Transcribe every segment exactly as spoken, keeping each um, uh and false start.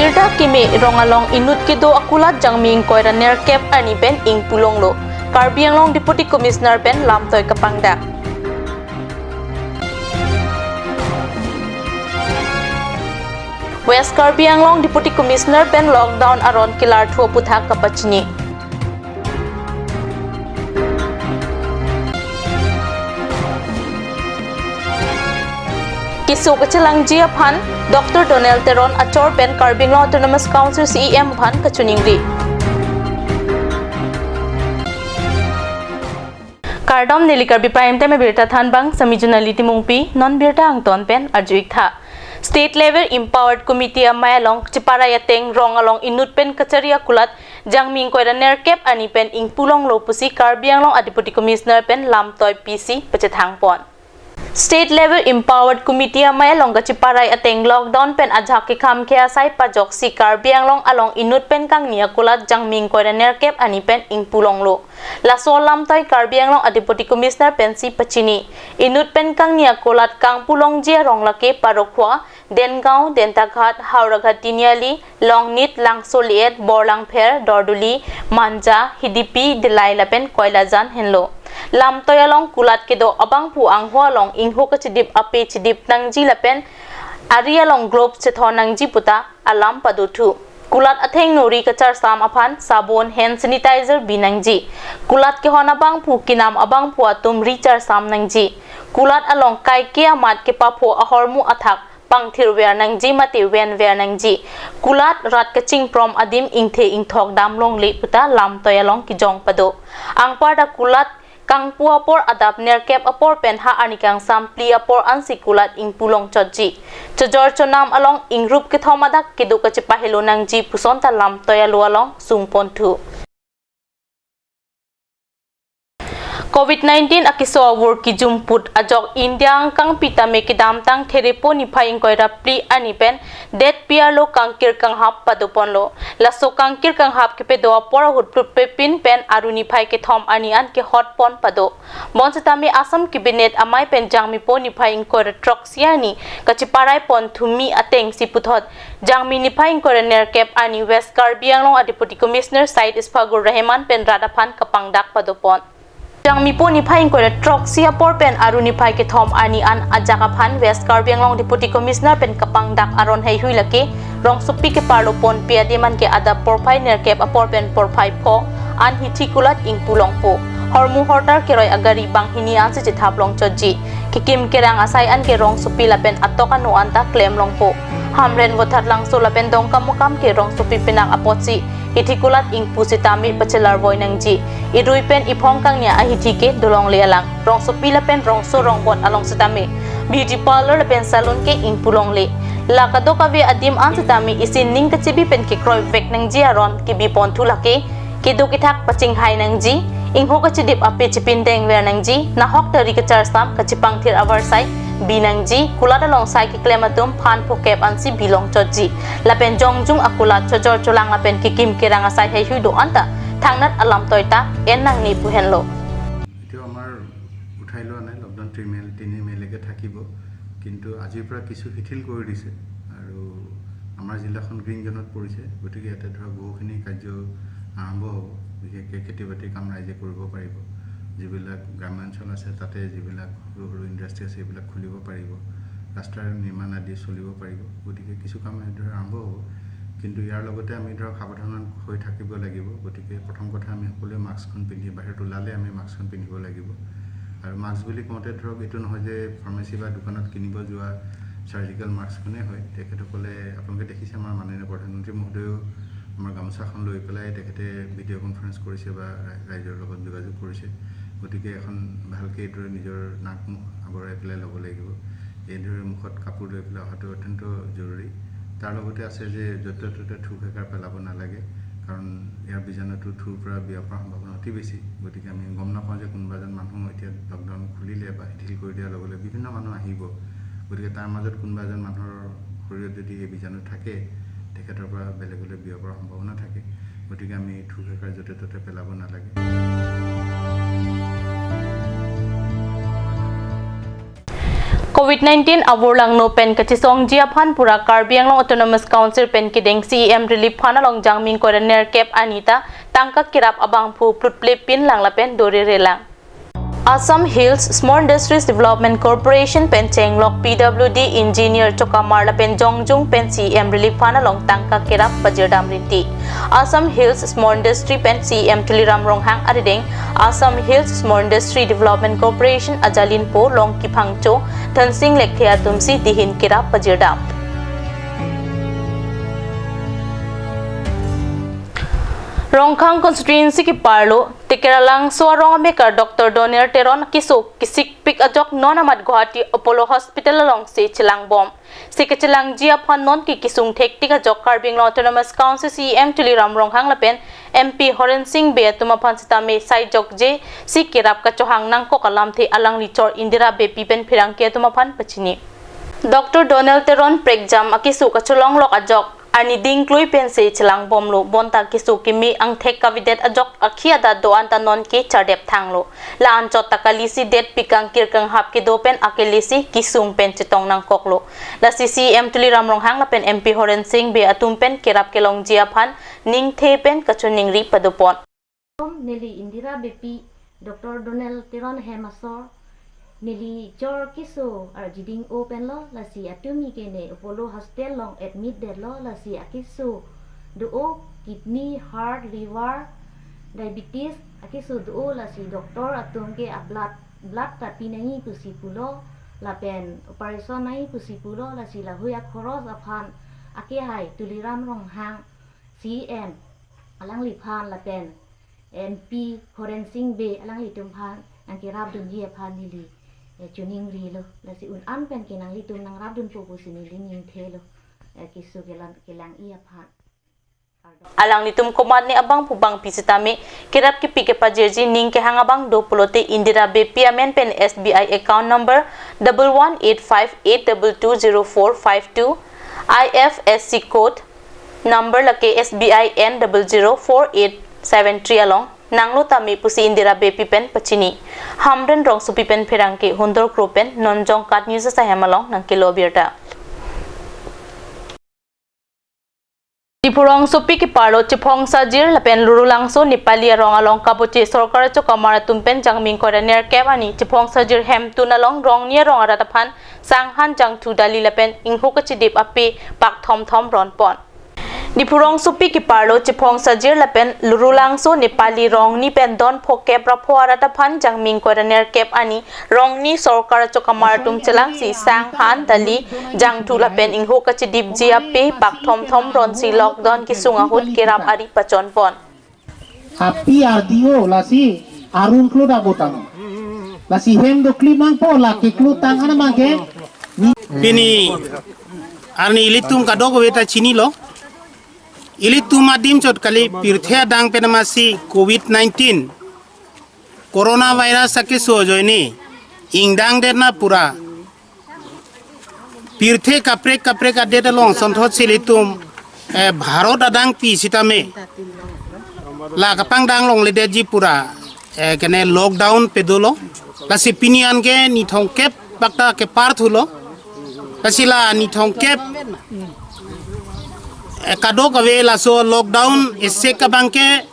Birta keme rong along inut kedo akulat Jangmi ingkoi ra nerkep arni pen ingpulonglo. Karbi Anglong Deputy Commissioner pen lamtoi kapangdak. West Karbi Anglong Deputy Commissioner pen lockdown aron kelarthu aputhak kapachini. Keso kachelangji aphan Doctor Donald Teron achor pen Karbi Anglong Autonomous Council C E M aphan kachiningri. Kardom, neli Karbi Prime Time abirta thanbang, sami Junali Timungpi, non birta angton pen arju-ik tha. State Level Empowered Committee amei along kacheparai ateng rong along inut pen kachari akulat Jangmi ingkoi ra nerkep arni pen ingpulonglo pusi Karbi Anglong a Deputy Commissioner pen lamtoi pisi pachethangpon. State Level Empowered Committee amei along kacheparai ateng lockdown pen ajahak kekham ke asai pajoksi Karbi Anglong along inut pen kangni akulat Jangmi ingkoi ra nerkep arni pen ingpulonglo. Laso alamtoi Karbi Anglong a Deputy Commissioner pensi pachini. Inut pen kangni akulat kangpulongji arong lake Parokhuwa, Dengaon, Dentaghat, Howraghat Tiniali, Longnit, Langso Liet, Borlangpher, Dorduli, Manja, Hidipi, Dillai lapen Koilajan henlo. Lamtoi along kulat kedo abangphu angho along ingho kachidip ape chidip nangji lapen ari along gloves chethon nangji puta alam padothu. Kulat athengno ri kacharsam aphan sabon, hand sanitizer bi nangji. Kulat kehon abangphu kinam abangphu atum ri charsam nangji. Kulat along kaike amat kepapho ahormu athak pangthirver nangji mate venver nangji. Kulat rat kachingprom adim ingthe ingthok damlongle puta lamtoi along kejong pado. Anparta kulat kangpu apor adap nerkep apor pen ha arni kangsam phli apor ansi kulat ingpulong chotji. Chojor chonam along ingrup kethom adak keduk kachepahelo nangji puson ta lamtoi alo along sungponthu. Covid nineteen akeso avur kijumput ajok India angkangpi tame kedamtang Therepo niphai ingkoi ra phli arni pen det pi arlo kangkir kanghap padoponlo. Laso kangkir kanghap kepedo apor ahut plutpepin pen aru niphai kethom arni an kehotpon pado. Bonsitame Assam Cabinet amei pen Jangmipo niphai ingkoi ra throksi arni kacheparai pon thumi atengsi puthot Jangmi niphai ingkoi ra nerkep arni West Karbi Anglong a Deputy Commissioner Syed Ishfakur Rahman pen rat aphan kapangdak padopon. Jangmipo niphai ingkoi ra throksi apor pen aru niphai kethom arni an ajak aphan West Karbi Anglong Deputy Commissioner pen kapangdak aron heihui lake rongsopi keparlo ponpi adim an ke adap porphai nerkep apor pen porphai pho an hithi kulat ingpulongpo. Hormu hortar keroi agari banghini ansi chethaplong chotji. Kekim kerang asai an ke rongsopi lapen atok ano anta klemlongpo. Hamren Vothatlangso lapen Dongkamukam ke rongsopi penak apotsi hithi kulat ingpu sitame pachelarvoi nangji. Irui pen iphong kangnia ahithi ke dolongle alang. Rongsopi lapen rongso rongbot along sitame beauty parlour lapen salon ke ingpulongle. La kadokave adim an sitame isi ning kachebi pen kekroivek nangji aron kebiponthu lake keduk kethak pachinghai nangji, ingho kachidip ape chipindengver nangji, nahok ta ri kacharsam kachepangthir avarsai bi nangji, kulat along sai keklem atum phan phokep ansi bilong chotji. Lapen jongjung akulat chojor cholang lapen kekim kerang asai heihui do anta thangnat alamtoi ta en nangne pu henlo. এতিয়াও আমাৰ উঠাই লোৱা নাই, লকডাউন তিনি মে, তিনি মে'লৈকে থাকিব। কিন্তু আজিৰ পৰা কিছু শিথিল কৰি দিছে আৰু আমাৰ জিলাখন গ্ৰীণ জ'নত পৰিছে, গতিকে ইয়াতে ধৰক বহুখিনি কাৰ্য আৰম্ভ হ'ব। বিশেষকৈ খেতি বাতিৰ কাম ৰাইজে কৰিব পাৰিব, যিবিলাক গ্ৰাম্যাঞ্চল আছে তাতে যিবিলাক সৰু সৰু ইণ্ডাষ্ট্ৰী আছে এইবিলাক খুলিব পাৰিব, ৰাস্তাৰ নিৰ্মাণ আদি চলিব পাৰিব। গতিকে কিছু কাম এনেদৰে আৰম্ভ হ'ব। কিন্তু ইয়াৰ লগতে আমি ধৰক সাৱধান হৈ থাকিব লাগিব। গতিকে প্ৰথম কথা আমি সকলোৱে মাস্কখন পিন্ধি, বাহিৰত ওলালে আমি মাস্কখন পিন্ধিব লাগিব। আৰু মাস্ক বুলি কওঁতে ধৰক এইটো নহয় যে ফাৰ্মাচী বা দোকানত কিনিব যোৱা চাৰ্জিকেল মাস্কখনেই হয়। তেখেতসকলে, আপোনালোকে দেখিছে আমাৰ মাননীয় প্ৰধানমন্ত্ৰী মহোদয়েও আমাৰ গামোচাখন লৈ পেলাই তেখেতে ভিডিঅ' কনফাৰেন্স কৰিছে বা ৰাই-, ৰাইজৰ লগত যোগাযোগ কৰিছে। গতিকে এখন ভালকৈ এইদৰে নিজৰ নাক মুখ আৱৰাই পেলাই ল'ব লাগিব। এইদৰে মুখত কাপোৰ লৈ পেলাই অহাটো অত্যন্ত জৰুৰী। তাৰ লগতে আছে যে য'তে ত'তে থু খেকাৰ পেলাব নালাগে, কাৰণ ইয়াৰ বীজাণুটো থুৰ পৰা বিয়পাৰ সম্ভাৱনা অতি বেছি। গতিকে আমি গম নাপাওঁ যে কোনোবা এজন মানুহ এতিয়া লকডাউন খুলিলে বা শিথিল কৰি দিয়াৰ লগে লগে বিভিন্ন মানুহ আহিব। গতিকে তাৰ মাজত কোনোবা এজন মানুহৰ শৰীৰত যদি এই বীজাণু থাকে, তেখেতৰ পৰা বেলেগলৈ বিয়পাৰ সম্ভাৱনা থাকে। গতিকে আমি থু খেকাৰ য'তে ত'তে পেলাব নালাগে। Covid nineteen avorlangno pen kachesongji aphan pura Karbi Anglong Autonomous Council pen kedeng C E M Relief Fund along Jangmi ingkoi ra nerkep arni ta tangka kerap abangphu plutple pinlang lapen dorere lang. Assam Hills Small Industries Development Corporation pen chenglok P W D engineer chokamar lapen jongjung pen C E M Relief Fund along tangka kerap pajirdam rinti. Assam Hills Small Industry pen C E M Tuliram Ronghang arideng Assam Hills Small Industry Development Corporation ajalinpo Longki Phangcho, Thansing Lekthe atumsi dihin kerap pajirdam. Rongkhang constituency keparlo Tekeralangso arong amekar Doctor Donald Teron keso kesikpik ajok non amat Guwahati Apollo Hospital alongsi chelangbom. Si kechelangji aphan non ke kesung thektik ajok Karbi Anglong Autonomous Council C E M Tuliram Ronghang lapen M P Horen Sing Bey atum aphan sitame sai jokje si kerap kachohang nangkok alamthe alangli chor Indira Beypi pen pherangke atum aphan pachini. Doctor Donald Teron prekjam akeso kacholonglok ajok arni dingklui pensi chelangbomlo, bonta keso keme angthek kavedet ajok akhi adat do-an ta non ke chardep thanglo. La anchot ta kalisi detpi kangkir kanghap kedo pen akelesi kesung pen chetong nangkoklo. Lasi C E M Tuliram Ronghang lapen M P Horen Sing Bey atum pen kerap kelongji aphan ningthe pen kachiningri padopon. Neli Indira Beypi, Doctor Donald Teron hem asor, neli chor keso arjiding o penlo, lasi atumi ke ne Apollo Hospital along admit detlo, lasi akeso do-o kidney, heart, liver, diabetes, akeso do-o, lasi doctor atum ke a blood, blood ta pi nangji pusi pulo, lapen operation nangji pusi pulo, lasi lahui akhoros aphan akehai Tuliram Ronghang C E M alangliphan lapen M P Horen Sing Bey alanglitum aphan nangkerapdunji aphan neli, eh, chiningrilo. Lasi un-an pen ke nanglitum nangrapdunpo pusi neli ningthelo. Eh, keso kelang, kelangji aphan. Alanglitum komatne abangphu bangpi sitame kerap kepi kepajirji ning kehang abang do pulote Indira Beypi amen pen S B I account number double one eight five eight double two zero four five two, I F S C code number lake S B I N double zero four eight seven three along nanglo tame pusi Indira Beypi pen pachini. Hamren Rongsopi pen pherangke, Hundor Kro pen non Jongkat News ahem along nangkelo birta. Diphu rongsopi keparlo Chephong Sajir lapen Lurulangso Nepali arong along kaboche sorkar chokamar atum pen Jangmi ingkoi ra nerkep arni Chephong Sajir hemtun along rongni arong arat aphan sanghan, jangthu, dali lapen ingho kachedip ape pakthom thom ronpon. Diphu rongsopi keparlo Chephong Sajir lapen Lurulangso Nepali rongni pen don phokep ra pho arat aphan Jangmi ingkoi ra nerkep arni rongni sorkar chokamar atum chelangsi sanghan, dali, jangthu lapen ingho kachedipji ape pakthom thom ronsi lockdown kesung ahut kerap ari pachonpon. Api ardi o lasi arun klo da botang. Lasi hem do klip nangpo, la keklo tang ana mangke. Pini arni ilitum kadokave ta chinilo. Ilitum adim chot kali, pirthe adang pen masi Covid nineteen coronavirus akeso ajoine ingdang det na pura pirthe kaprek kaprek adet along sonthotsi ilitum, eh, Bharat adang pi sitame la kapangdang longledetji pura, eh, kene lockdown pedolo. Lasi pini an ke ni thomkep bak ta kepar thulo. Lasi la ni thomkep, eh, kadokave laso lockdown esek abangke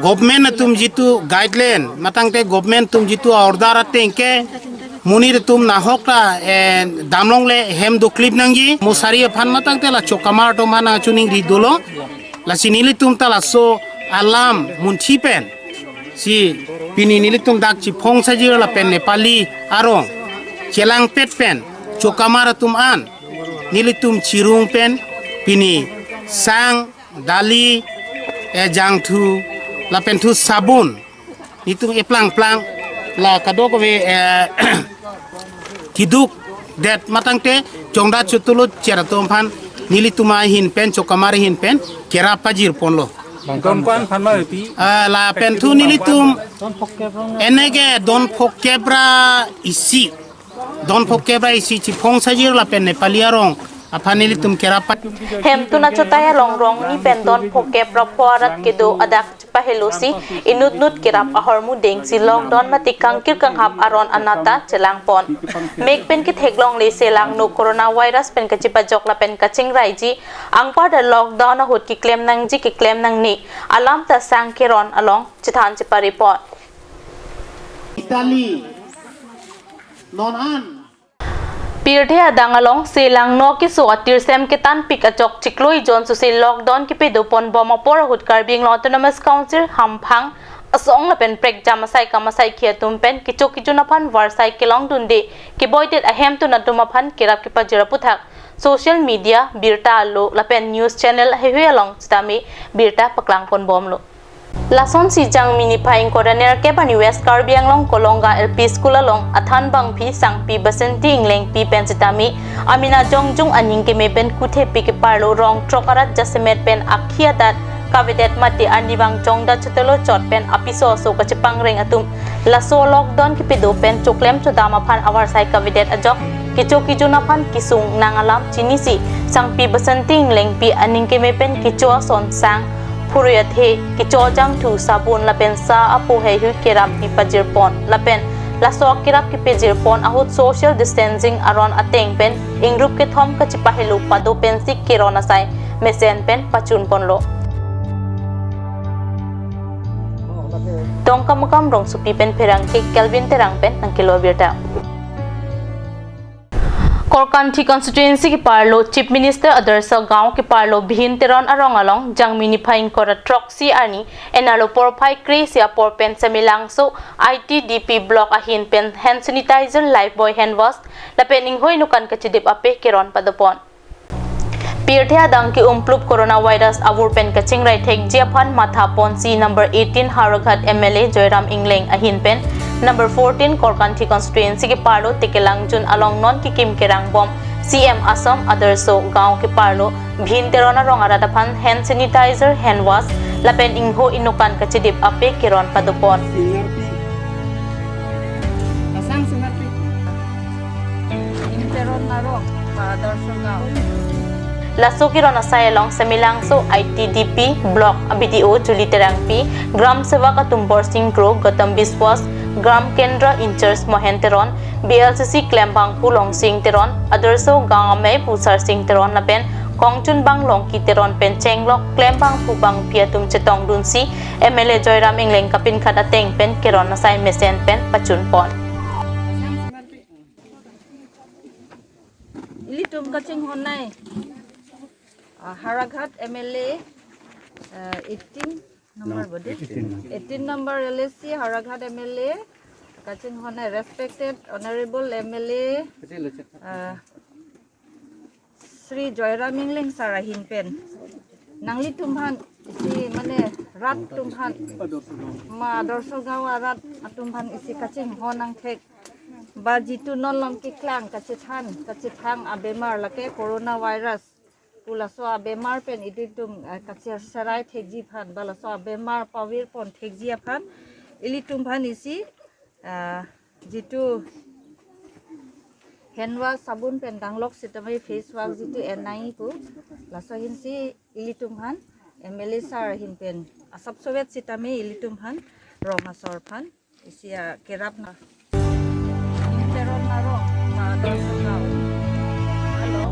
government atum jitu guideline, matangte government atum jitu order ateng ke monit atum nahok ta, eh, damlongle hem do klip nangji. Mosari aphan matangte la chokamar atum aphan nangchiningri dolo. Lasi nelitum ta laso alam munthi pen si pini nelitum dak Chephong Sajir lapen Nepali arong chelangpet pen chokamar atum an nelitum chirung pen pini sang, dali, eh, jangthu lapen thu sabun nelitum eplang plang la kadokave, eh, keduk det matangte chongdat chutulo cher atum aphan nelitum ahin pen, chokamar ahin pen kerap pajirponlo. Don ko-an aphan ma pi? Ah, lapen thu nelitum enege don phokep ra isi. Don phokep ra isi Chephong Sajir lapen Nepali arong Aphan nelitum kerap pa- Hemtun achotai along rong ni pen don phokep ra pho arat kedo adak chepahelosi inutnut kerap ahormu dengsi lockdown mate kangkir kanghap aron anat ta chelangpon. Mek pen ketheklongle selangno coronavirus pen kachepajok lapen kachingraiji, anparta lockdown ahut keklem nangji keklem nangne alam ta sang keron along chethan cheparepon. Italy, non an. Pirthe adang along selangno keso atirsem ketanpik achok chiklo ijon susi lockdown kepadoponbom apor ahut Karbi Anglong Autonomous Council hamphang asong lapen prekjam asai kam asaikhi atum pen kecho kejun aphan varsai kelongdunde keboidet ahemtun atum aphan kerap kepajir aputhak social media birta alo lapen news channel heihui along sitame birta paklangponbomlo. Lasonsi Jangmi niphai ingkoi ra nerkep arni West Karbi Anglong Kolonga L P School along athanbangpi Sangpi Basanti Englengpi pen sitame amena jongjung aning keme pen kuthepi keparlo rong throk arat jasemet pen akhi adat kavedet mate arnivang chongdat chotelo chot pen apiso aso kachepangreng atum laso lockdown kepedo pen choklem chodam aphan avarsai kavedet ajok kecho kejun aphan kesung nang alam chinisi Sangpi Basanti Englengpi aning keme pen kecho ason sang, phurui athe, kecho jangthu, sabun lapen sa apo heihui kerap pipajirpon lapen laso kerap kepajirpon ahut social distancing aron ateng pen ingrup kethom kachepahelo pado pensi keron asai mesen pen pachunponlo. Dongkamukam rongsopi pen pherangke Kelvin Terang pen nangkelo abirta. Korkanthi constituency keparlo Chief Minister Adarsha Gaon keparlo Bhin Teron arong along Jangmi niphai ingkoi ra throksi arni enalo porphai kre-isi apor pen Semelangso I T D P block ahin pen hand sanitizer, Lifebuoy hand wash lapen ingho inukan kachedip ape keron padopon. Pirthe adang ke-umplup coronavirus avur pen kachingrai thekji aphan mathaponsi number eighteen Howraghat M L A Joyram Engleng ahin pen number fourteen Korkanthi constituency keparlo Tekelangjun along non kekim kerangbom C M Assam Adarsha Gaon keparlo Bhin Teron arong arat aphan hand sanitizer, hand wash lapen ingho inukan kachedip ape keron padopon. Singarpi. Kasang Singarpi. Bhin Teron arong, Adarsha Gaon. Laso keron asai along Semelangso I T D P block B D O Julie Terangpi, Gram Sevak atum Borsing Kro, Gautam Biswas, Gram Kendra in-charge Mohen Teron, B L C C klembangpo Longsing Teron, Adarsha Gaon amei pu Sarsing Teron lapen kongchunbang Longki Teron pen chenglok klembangpo bangpi atum chetongdunsi M L A Joyram Engleng kapinkhat ateng pen keron asai mesen pen pachunpon. Ilitum kachinghon nai, ah, Howraghat M L A, ah, eighteen number bodi? Eighteen. Eighteen number L A C Howraghat M L A kachinghon nai, respected Honorable M L A, ah, Shri Joyram Engleng sir ahin pen nanglitum aphan isi mane rat atum aphan, ma Adarsha Gaon arat atum aphan isi kachinghon nangthek. Ba jitu non along keklang kachethan, kachethang abemar lake coronavirus pu laso abemar pen ilitum, eh, kachirserai thekji aphan, ba laso abemar pavirpon thekji aphan ilitum aphan isi, eh, jitu hand wash, sabun pen danglok sitame face wash jitu en nangji pu, laso ahinsi ilitum aphan M L A sir ahin pen asapsovet sitame ilitum aphan rong asor aphan isi akerap na. Bhin Teron arong, Adarsha Gaon. Hello.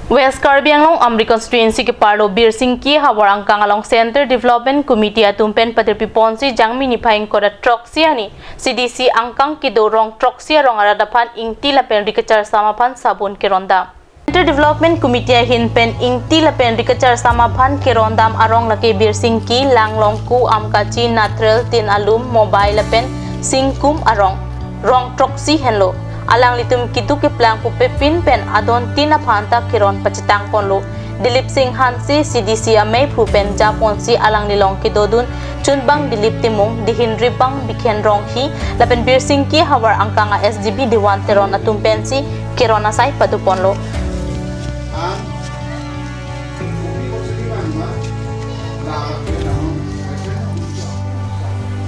West Karbi Anglong Amri constituency keparlo Birsingki havar angkang along Centre Development Committee atum pen patirpiponsi Jangmi niphai ingkoi ra throksi arni C D C angkang kedo rong throksi arong arat aphan ingti lapen ri kacharsam aphan sabun kerondam. Centre Development Committee ahin pen ingti lapen ri kacharsam aphan kerondam arong lake Birsingki, Langlongku, Amkachi, Natrel, Tin Alum, Mobai lapen Singkum arong, rong throksi henlo. Alanglitum keduk keplang pupe pin pen adon tin aphan ta keron pachetangponlo. Dilip Singh Hanse, C D C amei phu pen japonsi alangli along kedodun chunbang Dilip Timung, dihin ribang Bikhen Ronghi lapen Birsingki havar angkang a S D B Diwan Teron atum pensi keron asai padoponlo.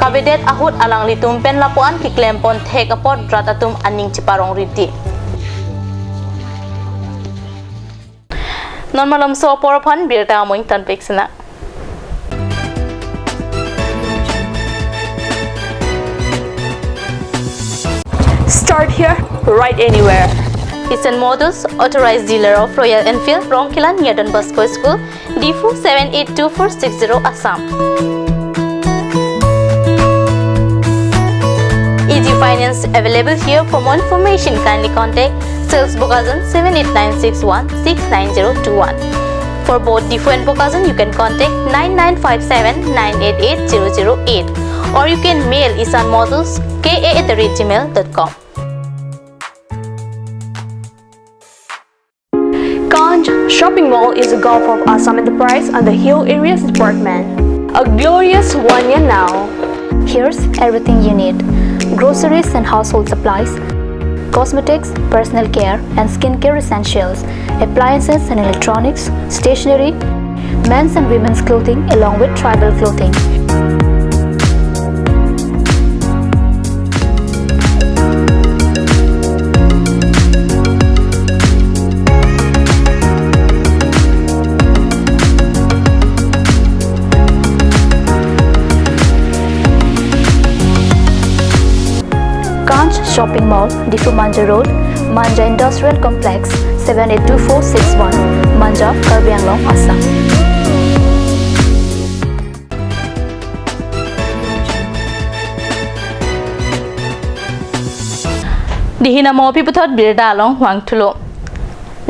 Kavedet ahut alanglitum pen lapuan keklempon thek apot rat atum aning cheparong riti. Non malomso apor aphan birta amoing tanpik sina. Start here, ride anywhere. Ishan Motors, authorized dealer of Royal Enfield, Rongkhelan near Don Bosco School, Diphu seven eight two four six zero, Assam. Easy finance available here. For more information, kindly contact Sales Bokajan seven eight nine six one six nine zero two one. For both Diphu and Bokajan, you can contact nine nine five seven nine eight eight zero zero eight, or you can mail ishan motors K A at the rate gmail dot com. Kanch Shopping Mall is a gulf of Assam Enterprise and the Hill Areas Department. A glorious one year now. Here's everything you need: groceries and household supplies, cosmetics, personal care and skincare essentials, appliances and electronics, stationery, men's and women's clothing along with tribal clothing. Kanch Shopping Mall, Diphu Manja Road, Manja Industrial Complex, seven eight two four six one, Manja, Karbi Anglong, Assam. Dihina mopi puthot birta along vangthulo.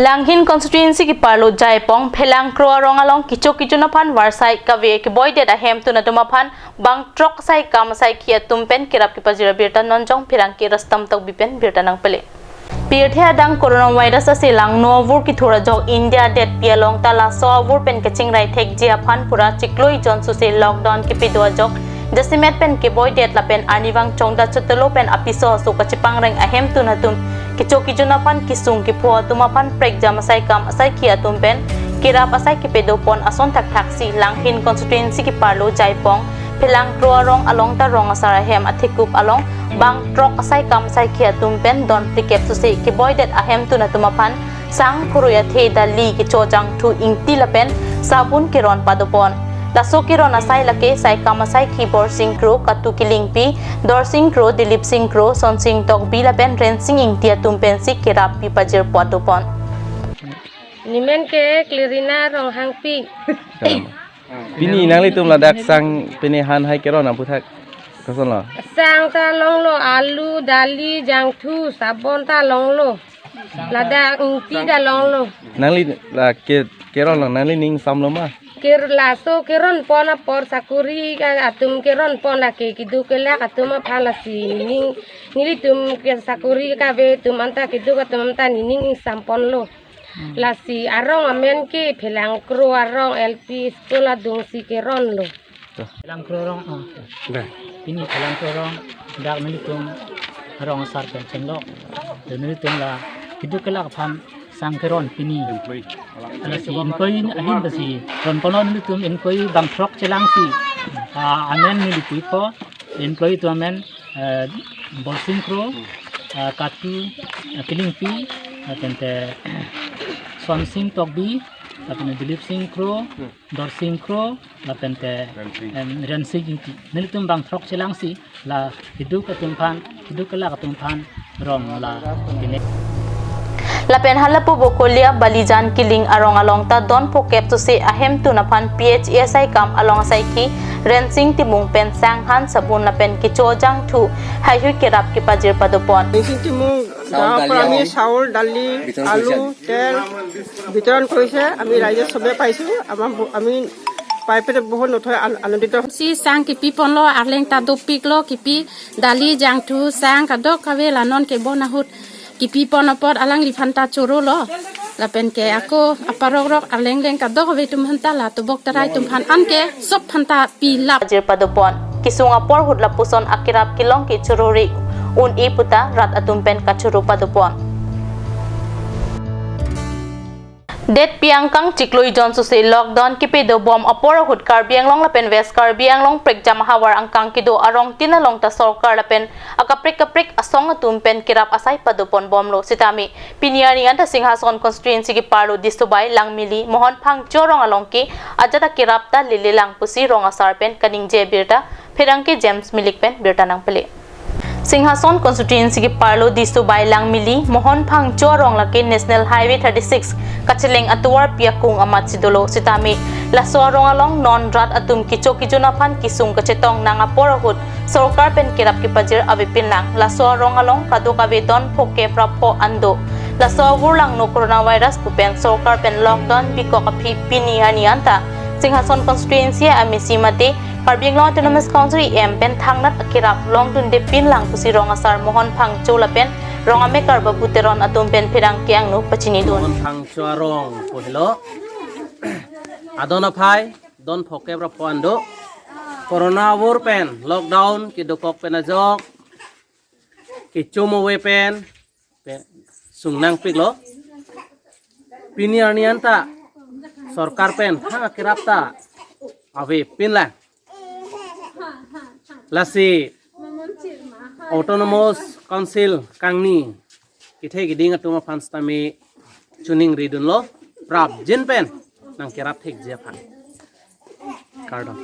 Langhin constituency keparlo Jaipong Phelang Kro arong along kecho kejun aphan varsai kave keboidet ahemtun atum aphan bang throk asai kam asai khi atum pen kerap kepajir abirta Nonjong Pherangke Rastam Tokbi pen birta nangpele. Pirthe adang coronavirus aselang novur kithur ajok India detpi along ta laso avur pen kachingrai thekji aphan pura chiklo jon suse lockdown kepido ajok jasemet pen keboidet lapen arnivang chongda chotelo pen apiso aso kachipangreng ahemtun atum kecho kejun aphan kesung kepho atum aphan prekjam asai kam asai khi atum pen kerap asai kepadopon ason thakthaksi Langhin constituency keparlo Jaipong Phelang Kro arong along ta rong asar ahem athekup along bang throk asai kam asai khi atum pen don phlikep suse keboidet ahemtun atum aphan sang, khrui, athe, dali, kecho jangthu, ingti lapen sabun keron padopon. Laso keron asai lake sai kam asai khi Borsing Kro, Katu Killingpi, Dorsing Kro, Dilip Sing Kro, Sonsing Tokbi lapen Rensing Ingti atum pensi kerap pipajir padopon. Nemen ke Klerina Ronghangpi. Pini nanglitum ladak sang pini han hai keron aphuthak kosonlo? Sang ta longlo, alu, dali, jangthu, sabon ta longlo. Ladak ingti ta longlo. Nangli la ke keron lo, nanglining samlo ma? Ker laso keronpon apor sakori ka atum keronpon lake keduk kelak atum aphan lasi ning nelitum ke sakori kave atum anta keduk atum anta nening ingsamponlo. Lasi arong amen ke Phelang Kro arong L P school adungsi keronlo. Phelang Kro arong, ah. Pini Phelang Kro arong dak nelitum arong asar pen chenglok. Nelitum la keduk kelak aphan sang keron pini. Lasi employee ahin basi ronponlo nelitum employee bang throk chelangsi. Ah, amen neli puipo employee atum amen, eh, Borsing Kro, eh, Katu, eh, Killingpi, eh, tente Sonsing Tokbi, lapen Dilip Sing Kro, Dorsing Kro, lapen te, Rensing. Em, Rensing Ingti. Nelitum bang throk chelangsi la keduk atum aphan, keduk kelak atum aphan rong la pine. Lapen halapu Bokolia Balijan Killing arong along ta don phokep suse ahemtun aphan P H E asai kam along asai khi Rensing Timung pen sang han, sabun lapen kecho jangthu haihui kerap kepajir padopon. Rensing Timung গাঁৱৰ পৰা আমি চাউল, দালি, আলু, তেল বিতৰণ কৰিছে। আমি ৰাইজে চবে পাইছোঁ। আমাৰ ব-, আমি পাই পেলাই বহুত নথৈ আন-, আনন্দিত। Si sang kipi ponlo, arleng ta dopiklo, kipi dali, jangthu, sang kadokave la non kebon ahut kipi pon apot alangliphan ta chorolo. Lapen ke ako aparok rok arleng leng kadokave atum aphan ta la tubok tarai atum aphan anke sop aphan ta pilap. Pajir padopon. Kesung apor ahut lapuson akerap kelong ke chorori un-e puta rat atum pen kachoro padopon. Detpi angkang chiklo ijon sose lockdown kepadobom apor ahut Karbi Anglong lapen West Karbi Anglong prekjam ahavar angkang kedo arong tin along ta sorkar lapen akaprek kaprek asong atum pen kerap asai padoponbomlo sitame pini arni anta Singhason constituency keparlo Distubai, Langmili, Mohon Phangcho arong along ke ajat akerap ta lelelang pusi rong asar pen kaningje birta pherangke James Milik pen birta nangpale. Singhason constituency keparlo Distubai, Langmili, Mohon Phangcho arong lake National Highway thirty-six kacheleng atovarpi akung amat si dolo sitame laso arong along non rat atum kecho kejun aphan kesung kachetong nang apor ahut sorkar pen kerap kepajir avepin lang. Laso arong along kadokave don phokep ra pho an do. Laso avur langno coronavirus pu pen sorkar pen lockdown bikok aphi pini arni anta Singhason constituency amesi mate Karbi Anglong Autonomous Council E M pen thangnat akerap longdundepin lang pusi rong asar Mohon Phangcho lapen rong amekar Babu Teron atum pen pherangke angno pachinidun. Mohon Phangcho arong pu helo. Adon aphai don phokep ra pho an do. Corona avur pen lockdown kedokok pen ajok kecho move pen, pen sung nangpiklo. Pini arni anta sorkar pen thang akerap ta avepin lang. Lasi Autonomous Council kangni kethe keding atum aphan sitame choningridunlo, prapjin pen nangkerap thekji aphan. Kardom.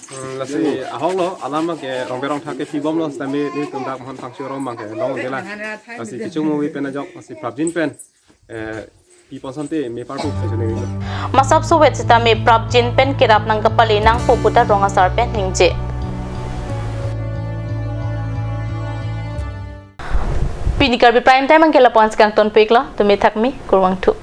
Hmm, lasi ahoklo, alam ke rong berong thak ke pibomlo sitame nelitum dak Mohon Phangcho arong abang ke longdela. Lasi kecho move pen ajok, lasi prapjin pen, eh, pipon sante mepar pu kejuni. Masap suwet sitame prapjin pen kerap nangkepale nangpo puta rong asar pen ningje. Pini Karbi Prime Time angke lapu-an si kangtonpiklo, tumi thakmi, kurvangthu.